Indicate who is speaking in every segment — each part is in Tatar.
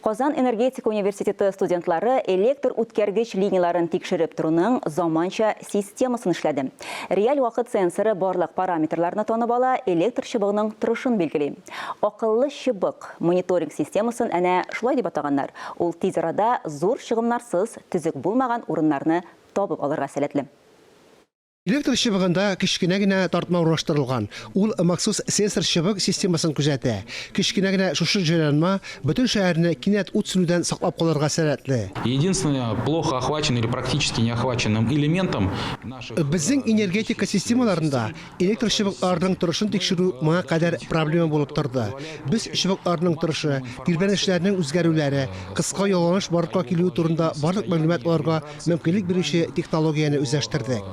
Speaker 1: Казан энергетика университеты студентлары электр үткәргеч линияләрен тикшереп торуның заманча системасын эшләде. Реаль вакыт сенсоры барлык параметрларны танып ала, электр чыбыгының торышын билгели. Акыллы чыбык мониторинг системасын әнә шулай дип атаганнар. Ул тиз арада зур чыгымнарсыз төзек булмаган урыннарны табып алырга сәләтле.
Speaker 2: Электр чыбыгында кечкенә генә тартма урнаштырылган. Ул махсус сенсор чыбык системасын күзәтә. Кечкенә генә шушы җайланма бөтен шәһәрне кинәт ут сүнүдән саклап калырга сәләтле.
Speaker 3: Единственное, плохо охвачен или практически не охваченным элементом наших.
Speaker 2: Безнең энергетика системаларында электр чыбыкларының торышын тикшерү моңа кадәр проблема булып торды. Без чыбыкларның торышы, тирбәнешләрнең үзгәрүләре, кыска ялганыш барлыкка килүе турында барлык мәгълүмат алырга мөмкинлек бирүче технологияне үзләштердек.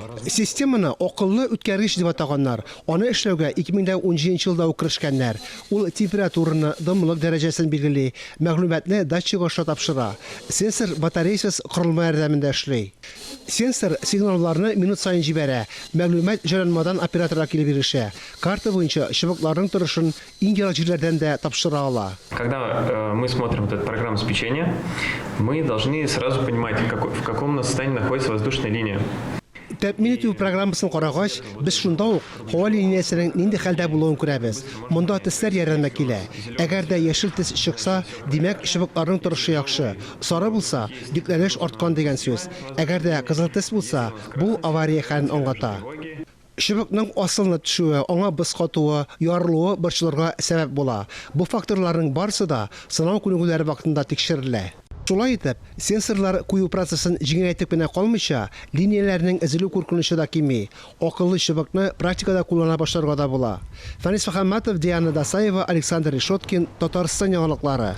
Speaker 2: Системаны акыллы үткәргеч дип атаганнар. Аны эшләүгә 2017 елда ук керешкәннәр. Ул температураны, дымлылык дәрәҗәсен билгели, мәгълүматны датчик аша тапшыра. Сенсор батарейсыз корылма ярдәмендә эшли. Сенсор сигналларны минут саен җибәрә, мәгълүмат җайланмадан операторга килеп ирешә. Карта буенча чыбыкларның торышын Иң ерак җирләрдән дә тапшыра ала.
Speaker 4: Когда мы смотрим вот эту программу обеспечения, мы должны сразу понимать, в каком у нас состоянии находится воздушная линия.
Speaker 2: Тәэмин итү программасын карагач, без шунда ук һава линиясенең нинди хәлдә булуын күрәбез. Монда төсләр ярдәмгә килә. Әгәр дә яшел төс чыкса, димәк, чыбыкларның торышы яхшы. Сары булса, йөкләнеш арткан дигән сүз. Әгәр дә кызыл төс булса, бу авария хәлен аңлата. Чыбыкның асылынып төшүе, аңа боз катуы, ярылуы борчылырга сәбәп була. Бу факторларның барысы да сынау күнегүләре вакытында тикшерелә. Шулай итеп, сенсорлар кую процессын җиңеләйтеп кенә калмыйча, линияләрнең өзелү куркынычы да кими. Акыллы чыбыкны практикада куллана башларга да була. Фәнис Мөхәммәтов, Диана Дасаева, Александр Решеткин, Татарстан яңалыклары.